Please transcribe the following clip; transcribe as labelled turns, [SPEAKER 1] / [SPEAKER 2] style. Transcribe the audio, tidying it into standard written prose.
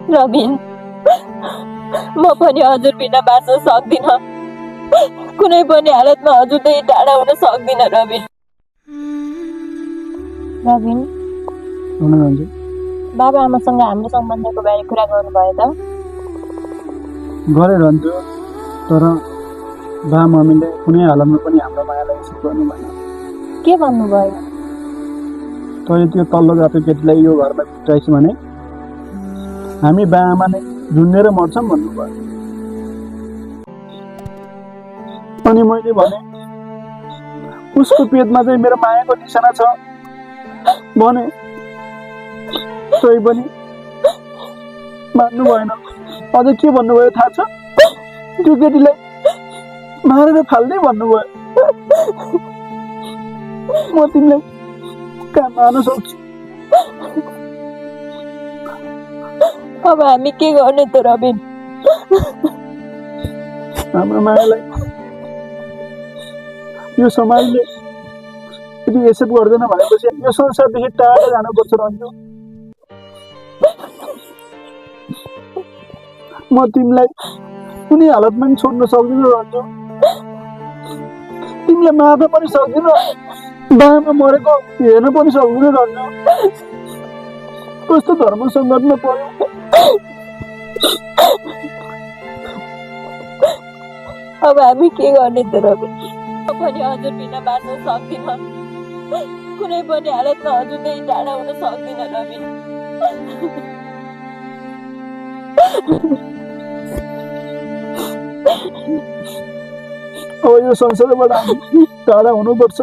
[SPEAKER 1] रबिन, म पनि हजुर बिना बाँच्न सक्दिनँ। कुनै पनि हालतमा हजुरदेखि टाढा हुन सक्दिनँ रबिन। रबिन, बाबा आमासँग हाम्रो सम्बन्धको बारे कुरा गर्नुभयो त?
[SPEAKER 2] गरे रन्जु, तर बा मम्मीले कुनै हालतमा पनि हाम्रो मायालाई एक्सेप्ट गर्नु भएन।
[SPEAKER 1] के भन्नुभयो?
[SPEAKER 2] तैँले त्यो तल्लो जातको केटीलाई यो घरमा भित्राइछ भने हामी बा आमा नै झुन्डेर मर्छौँ भन्नुभयो। अनि मैले भने उसको पेटमा चाहिँ मेरो मायाको निशाना छ भने तै पनि मान्नु भएन। अझ के भन्नुभयो थाहा छ? त्यो केटीलाई मारेर फाल्दै भन्नुभयो। म तिमीलाई कहाँ मार्न सक्छु?
[SPEAKER 1] अब हामी के गर्ने त रबिन?
[SPEAKER 2] हाम्रो मायालाई यो समाजले यदि एक्सेप्ट गर्दैन भनेपछि यो संसारदेखि टाढा जानुपर्छ रन्जु। म तिमीलाई कुनै हालतमा पनि छोड्न सक्दिनँ रन्जु। तिमीलाई मार्न पनि सक्दिनँ, बामा मरेको हेर्न पनि सक्दिनँ रन्जु। कस्तो धर्म सङ्कटमा पर्यो।
[SPEAKER 1] अब हामी के गर्ने त रबिन? म पनि हजुर बिना बाँच्न सक्दिनँ। कुनै पनि हालतमा हजुरदेखि टाढा हुन सक्दिनँ रबिन।
[SPEAKER 2] अब यो संसारबाट हामी टाढा हुनुपर्छ।